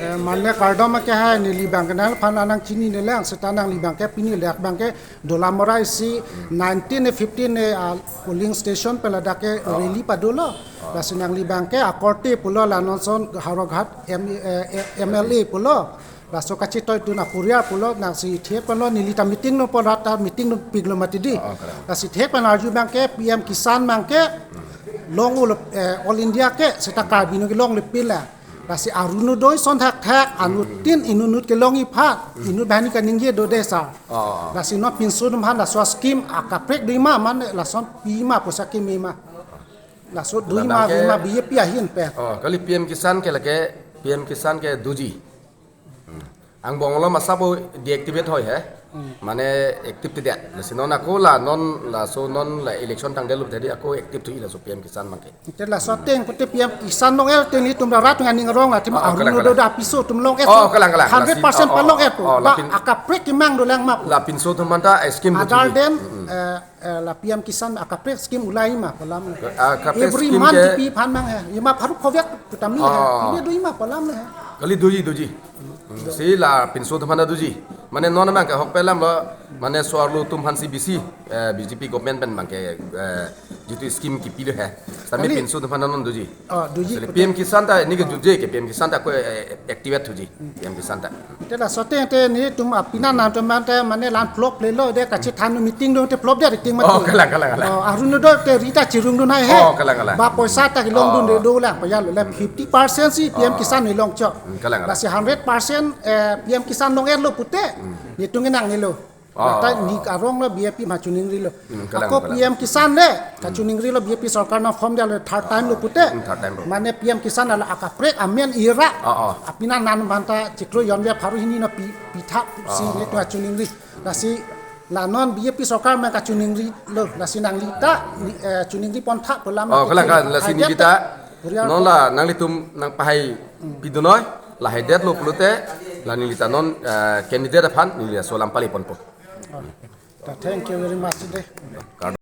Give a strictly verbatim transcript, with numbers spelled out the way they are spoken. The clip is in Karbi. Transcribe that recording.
Eh, mane kardom ke hai, neli abang ke nangphan anang chinine lang, seta nangli abang ke pini le abang ke Dolamara isi nineteen ne fifteen ne, ah, polling station pen ladak ke rally padolo. Lasi nangli abang ke akorte pulo, la non ason Howraghat M, eh, eh, M L A pulo. Laso kachetoidun apuriar pulo, nangsi thek palo, neli ta meeting no, pu rat ta meeting nopiklo mati di. Oh, correct. Lasi thek pen arju abang ke P M Kisan abang ke longlo, eh, All India ke, seta Karbi Anglong ke longle pin la. Lasi Orunodoi ason thakthak, anuttin inutnut kelongji aphan, inut banghini kaningje do de sir. Oh, oh, oh. Lasi non pinso atum aphan laso scheme akaprek do-ik ma, mane lason pi ma, poisa keme ma. Laso do-ik ma, Ladang ke do-ik ma, B J P ahin pen. Oh, kali P M Kisan ke lake, P M Kisan ke doji. Hmm. Angbong along masa pu deactivate hoi he. Hmm. Mane active tidak. Lasi non ako la non laso non la election tangdetlo tadi ako active thuji laso P M Kisan abang ke. Te laso ateng pute P M Kisan long-el te nelitum rat aning arong la, te ma Oh, oh, kalang, Orunodoi kalang. Da piso atum long-et Oh, so. Kalang, kalang. Hundred percent Lasi, oh, oh, palong-et pu. Oh, Ba lapin- akaprek kemang dolang ma pu. Lapinso atum aphanta, eh, scheme Other puji. Than, Mm-mm. eh, eh, la P M Kisan akaprek scheme ulai ma pu alam. Akaprek Every scheme month ke kipi aphan mang he. Ima pharo phovet pu tame he. Oh. Pine do-ik ma pu alam he. Kali doji, doji. Hmm, si lapinso atum aphanta doji. Mane non abang ke ahok pen alam lo, mane so-arlo atum aphansi bisi, eh, B J P government pen abang ke, eh, jitu scheme kipilo he. Sami Kali pinso atum aphanta non doji. Oh, doji Asli pute. P M Kisan ta, neli ke jutje ke P M Kisan ta ako, eh, activate thuji, P M Kisan ta. Te laso ateng te nelitum apinang nangtum aphanta mane la-an flop lelo de, kachethan meeting do te flop de, meeting mati. Oh, kalang, kalang, kalang. Oh, Orunodoi te rita chirung do nai he. Oh, kalang, kalang. Ba poisa ta kelongdun Oh. de dolang, paya lo le fifty percent si P M Oh. Kisan ne longchok. Hmm, kalang, kalang. Lasi hundred percent, eh, P M Kisan long-etlo pute, Hmm. nelitum kenangnelo. Oh. Lata neli arong lo B J P ma chuningrilo. Hmm, kalang, Ako kalang. P M Kisan le, Hmm. kachuningrilo B J P sorkar nang form dia le third time lo pute. Hmm, third time lo. Mane P M Kisan la akaprek amen ira. Oh, oh. Apinang nangtum aphanta chiklo jon ve pharo hini no pi, pitha si Oh. nelitum kachuningri. Lasi la non B J P sorkar ma kachuningrilo. Lasi nangli ta, ni, eh, chuningri pontha pu alam Oh, na kalang, kalang. Lasi neli ta, Korea non la nanglitum nangpahai Hmm. pidunoi, lahai detlo pulote, la neli ta non, eh, candidate aphan, neli laso alam pale ponpo. Oh, thank you very much de.